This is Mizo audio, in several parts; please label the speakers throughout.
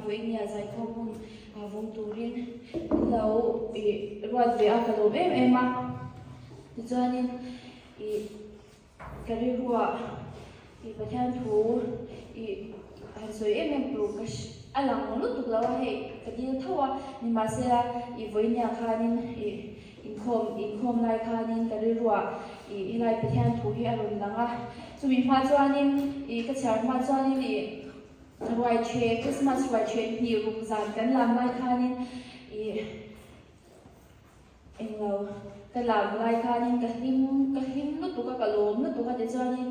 Speaker 1: vawiin ah zaikhawm hun vawng turin min lo ih ruat ve a ka lawm em em a tichuanin ih ka rilruah ih Pathian thu ih han sawi em em tur ka a lang lutuk lo a hei ka dil tho a nimahsela ih vawiin ah khanin ih Inkhawm inkhawm lai khanin ka rilruah ih helai Pathian thu hi a rawn lang a, chumi hma chuanin ih ka chhiar hma chuanin ih ruaichhe Christmas ruaichhe hnih ruk zan kan lam lai khanin ih englo ka lam lai khanin ka hlim ka hlim lutuk a ka lawm lutuk a tichuanin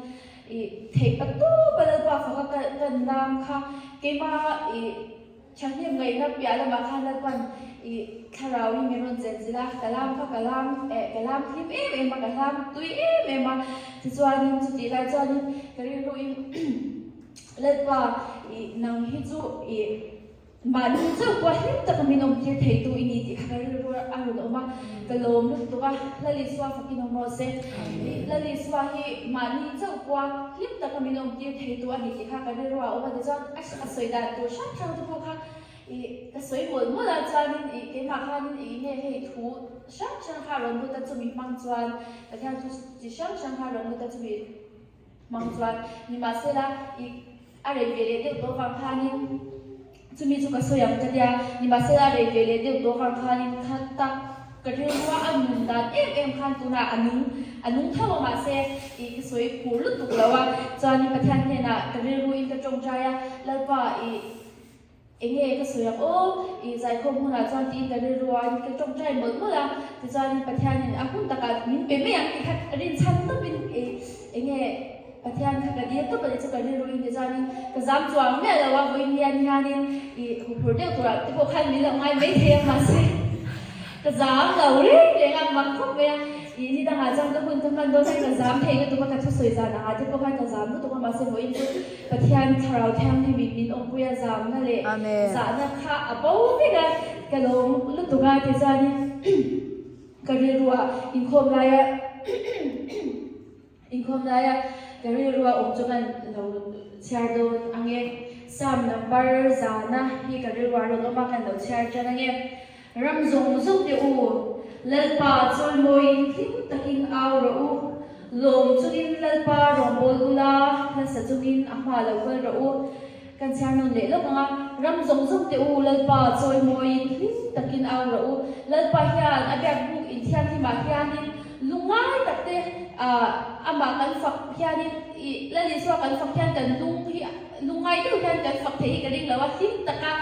Speaker 1: ih theih patawp a Lalpa faka ka kan lam kha keima ih Thahnem ngaihna piah lamah khan Lalpan i thlarau hi min rawn chenchilh a, ka lam kha ka lam eh ka lam hlim em em a, ka hlam tui em em a, tichuanin chutih lai chuanin ka rilruin Lalpa i nang hi chu i mahni chauh pawh hlim taka min awm tir theitu i ni tih kha ka rilru a rawn awm a, ka lawm lutuk a, Lal Isua fakin awm rawh se. Lal Isua hi mahni chauh pawha hlim taka min awm tir theitu a ni tih kha ka rilru a awm a, tichuan a a sawi dan tur hrang hrang te pawh kha ih ka sawi mawlh mawlh a chuanin ih keimah khanin ih nge hei thu hrang hrang kha a rawn lut a chumi hmang chuan Pathian thu chi hrang hrang kha a rawn lut a chumi hmang chuan nimahsela ih a rei ve leh deuh tawh vang khanin chumi chu ka sawi ang ka tia nimahsela a rei ve leh deuh tawh vang khanin kha tak Ka rilrua a nun dan em em khan tunah a nung a nung tho a mahse ih ka sawi phur lutuk lo a, chuanin Pathian hnenah ka rilruin ka tawngtai a, Lalpa ih enge ka sawi ang aw ih zaikhawm hunah chuan tiin ka rilrua in ka tawngtai mawlh mawlh a, tichuanin Pathianin a hun takah min pe mai ang tih kha rinchhan tawpin ih enge Pathian kha ka dil tawp a ni chu ka rilruin tichuanin ka zam chuang miah lo a, vawiin hian hianin ih huphur deuh turah te pawh khan min lo ngai mai thei a mahse ka zam lo reng reng a, mak khawp mai a, ih ni dangah chuan ka hun ka hman dawn hian ka zam thei lutuk a, ka thusawi zan angah te pawh khan ka zam lutuk a mahse vawiin chu Pathian thlarau thianghlimin min awmpui a zamna leh zahna kha a bo vek a, ka lawm lutuk a tichuanin ka rilruah inkhawm laia Inkhawm laia ka rilrua awm chu kan lo chhiar dawn ang e. Psalm number zana hi ka rilrua rawn awm a, kan lo chhiar tan ang e. Ram zawng zawng te u, Lalpa chawimawiin hlim takin au rawh u. Lawm chungin Lalpa rawngbâwl ula, hlasa chungin a hma lo kal rawh u. Kan chhiar nawn leh lawk ang a, Ram zawng zawng te u, Lalpa chawimawiin hlim takin au rawh u. Lalpa hian a biak buk inthianghlimah hianin lungngai tak te amah kan fak hianin ih Lal Isua kan fak hian kan lung hi lungngai deuh hian kan fak theih hi ka ring lo a, hlim taka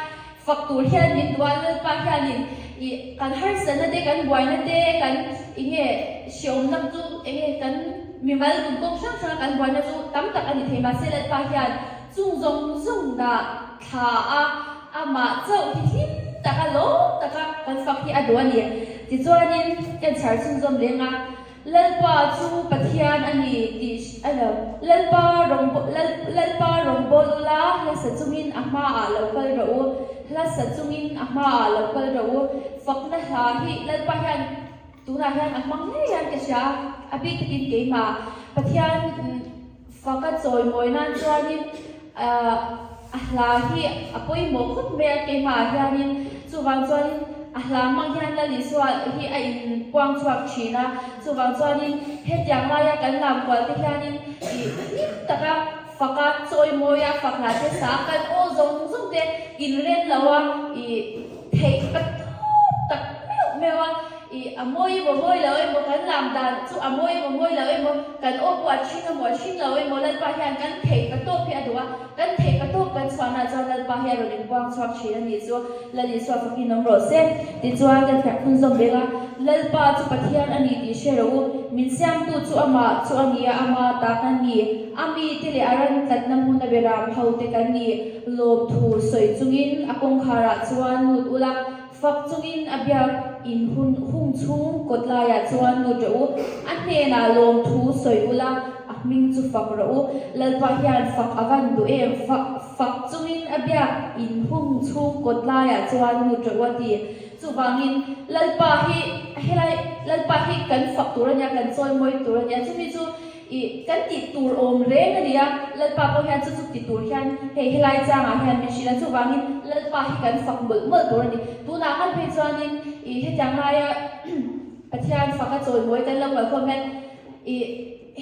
Speaker 1: fak tur hian min duh a, Lalpa hianin ih kan harsatna te kan buaina te kan eng nge hreawmna chu eng nge kan mimal dunkawng hrang hranga kan buaina chu tam tak a ni thei mahse Lalpa hian Chung zawng zawng dah thla a, amah chauh hi hlim taka lawm taka kan fak hi a duh a ni. Tichuanin kan chhar chhunzawm leng a, Lalpa chu Pathian a ni tih a lo. Lalpa rawng Lalpa rawng bawl ula, hla sa chungin a hmaah lo kal rawh u, hla sa chungin a hmaah lo kal rawh u. Fakna hla hi Lalpa hian tunah hian a hmang ngei hian ka hria a, a bik takin keimah Pathian Faka chawimawi nan chuanin a hla hi a pawimawh khawp mai a, keimahah hianin chuvang chuanin a hla hmang hian Lal Isua hi a inpuang chhuak thin a, chuvang chuanin hetiang laia kan lam kual te hianin ih hlim taka faka chawimawia fak hla te sa kan aw zawng zawng te inrem lo a ih theih patawp tak meuh meuh a. Ih, a mawi emaw mawi lo emaw, kan lam dan chu a mawi emaw mawi lo emaw, kan aw pawh a chhing emaw a chhing lo emaw, Lalpa hian kan theih pa tawp hi a duh a, kan theih pa tawp kan chhuahna chuan Lalpa hi a rawn inbuang chhuak thin a nih chu, Lal Isua fakin awm rawh se. Tichuan kan herh phun zawm beng a, Lalpa chu Pathian a ni tih hre rawh u, min siamtu chu amah chu a ni a, ama ta kan ni, a mite leh a ran tlatna hmun a beram ho te kan ni, lawmthu sawi chungin a kawngkharah chuan lut ula, Fak chungin a biak in hun hung chhung kawt laiah chuan lut rawh u, a hnenah lawmthu sawi ula, a hming chu fak rawh u. Lalpa hian fak a van duh em? Fak fak chungin a biak in hung chhung kawt laiah chuan lut rawh u a ti. Chuvangin Lalpa hi helai Lalpa hi kan fak tur a nia, kan chawimawi tur a nia. Chumi chu Ih, kan tih tur awm reng a nia, Lalpa pawh hian chu chu ti tur hian hei helai changah hian min hrilh a, chuvangin Lalpa hi kan fak mawlh mawlh tur a ni. Tunah ngat phei chuanin ih hetiang laia Pathian faka chawimawi kan lo kalkhawm hian ih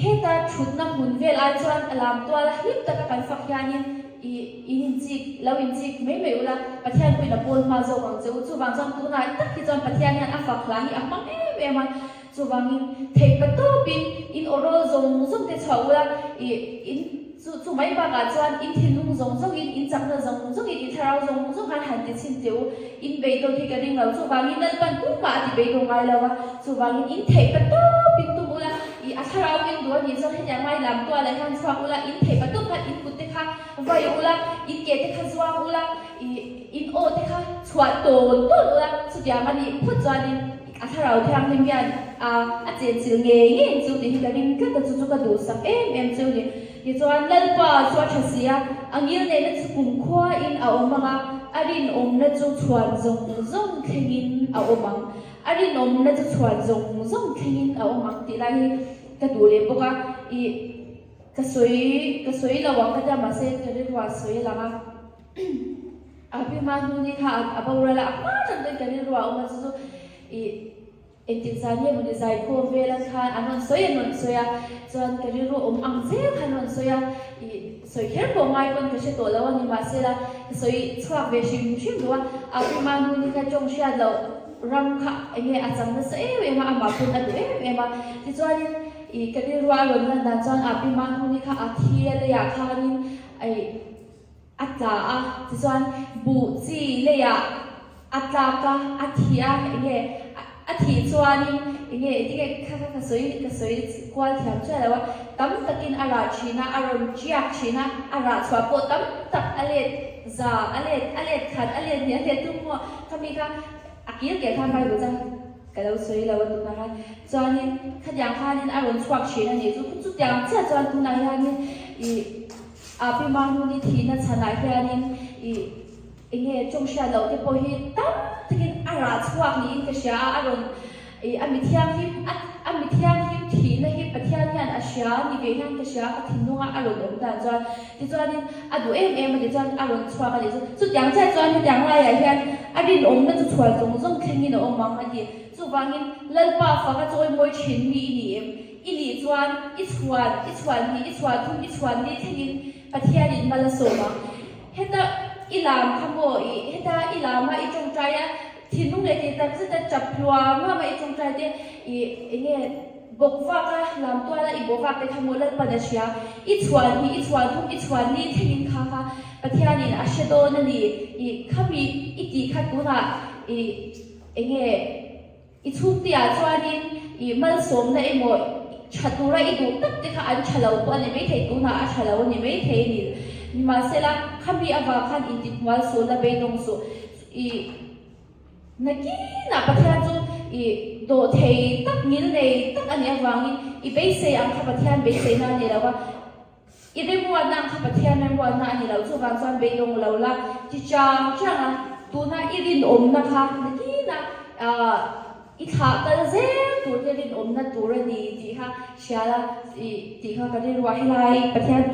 Speaker 1: heta thutna hmun vel ai chuan a lam tuala hlim taka kan fak hianin ih in inchik lo inchik mai mai ula Pathian pawhin a pawl hma zawk ang che u. Chuvang chuan tunah tak hi chuan Pathian hian a fak hla hi a hmang em em a. Chuvangin theihpa tawpin in awrawl zawng zawng te chhuah ula, ih in chu chu mai bakah chuan in thinlung zawng zawngin, in chakna zawng zawngin, in thlarau zawng zawng khan han ti chhin teh u. In beidawng hi ka ring lo. Chuvangin Lalpan tumah a ti beidawng ngai lo a. Chuvangin in theihpa tawpin tum ula, ih a thlarau in duh a nih chuan hetiang ngai lam tualah hian chhuak ula, in theihpa tawp khan in kut te kha vai ula, in ke te kha zuang ula, ih in aw te kha chhuah tawn tawn ula, chutiang a nih phawt chuanin, A thlarau thianghlim hian a a chenchilh ngei ngei chu tih hi ka ring tlat a, chu chu ka duhsak em em chu ni. Tichuan Lalpa chu a tha si a, a ngil neihna chu kumkhuain a awm ang a, a rinawmna chu chhuan zawng zawng thlengin a awm ang. A rinawmna chu chhuan zawng zawng thlengin a awm ang tih lai hi ka duh leh bawk a, ih ka sawi ka sawi lo ang ka tia mahse ka rilruah sawi a lang a. A pi hma hnu ni kha a boral a, a hma tak dawn ka rilru a awm a, chu chu ih engtik zan nge mawni zaikhawm vel ang khan an rawn sawi an rawn sawi a, chuan ka rilru awm ang zel khan an rawn sawi a, ih sawi kher pawh ngai pawn ka hre tawh lo a ni mahsela ka sawi chhuak ve hrim hrim duh a, a pi hma hnu ni kha tawng hriat loh ram kha eng nge a chang nasa em em a, amah pawn a duh em em a, tichuanin ih ka rilru a rawn lan dan chuan a pi hma hnu ni kha a thi a leiah khanin ih. A tla a, tichuan buh chi leiah a tlak a, a thi a, enge a thih chuanin enge tinge kha kha ka sawi ka sawi kual thiam chiah lo a, tam takin a rah thin a, a rawn tiak thin a, a rah chhuah pawh tam tak a let za, a let a let khat, a let hnih, a let thum maw khami kha a kir keh khan Bible chuan ka lo sawi lo a tunah khan chuanin khatiang khanin a rawn chhuak thin a nih chu, chutiang chiah chuan tunah hianin ih. A pi Mahnuni thihna chhanah hianin ih enge tawng hriat loh te pawh hi tam takin a rah chhuak niin ka hria a, a rawn ih a mi thianghlim a a mi thianghlim thihna hi Pathian hian a hria ni ve hian ka hria ka thinlunga a rawn awm dan chuan tichuanin a duh em em a ni chuan a rawn chhuak a nih chu. Chutiang chiah chuan hetiang laiah hian a rinawmna chu chhuan zawng zawng thlengin a awm ang a ti. Chuvangin Lalpa faka chawimawi thin mi i ni em? I nih chuan i chhuan, i chhuan hnih, i chhuan thum, i chhuan ni thlengin Pathianin mal a sawm ang. Heta i lam kha maw i, heta i lama i tawngtai a, thinlung leh tih tak zeta tap hluam hluam a i tawngtai te, i enge bawk vak a, lam tuala i bawh vak te kha maw Lalpan a hria. I chhuan hnih, i chhuan thum, i chhuan ni thlengin kha kha Pathianin a hre dawn a ni. I khami i tih kha tunah i enge. I chhungteah chuanin i malsawmna emaw tha tura i duh tak te kha an tha lo pawh a ni maithei, tunah a tha lo a ni maithei a ni. Nimahsela, khami avang khan intihmual suh la beidawng suh. I nakinah Pathian chu i dawh thei tak, ngil nei tak a nih avangin i beisei ang kha Pathian beiseina a ni lo a. I remruatna ang kha Pathian remruatna a ni lo, chuvang chuan beidawng lo la ti chang chang a, tuna i rinawmna kha nakinah i thlah kal zel tur te rinawmna tur a ni tih kha hria la tih kha ka rilruah helai Pathian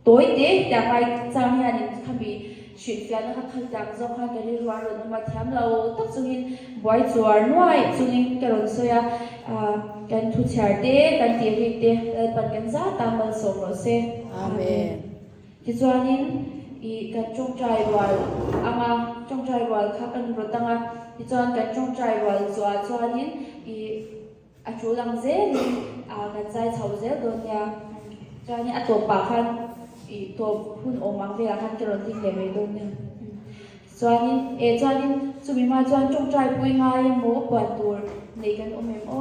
Speaker 1: tawi te hetiang lai chang hianin khami Hrilhfiahna kha khal tak zawk khan ka rilru a rawn awm a, thiam lo tak chungin buai chuar nuai chungin ka rawn sawi a, kan thu chhiar te, kan tih rik te Lalpan kan zat a malsawm rawh se.
Speaker 2: Amen.
Speaker 1: Tichuanin i kan tawngtai rual anga, tawngtai rual kha kan rawt anga, tichuan kan tawngtai rual zuah chuanin i A tul ang zelin kan zai chho zel dawn nia. Chuanin a tawpah khan ih tawp hun awm ang velah khan ka rawn ding leh mai dawn nia. Chuanin eh chuanin chumi hma chuan tawngtai pui ngai emaw puan tur nei kan awm em aw.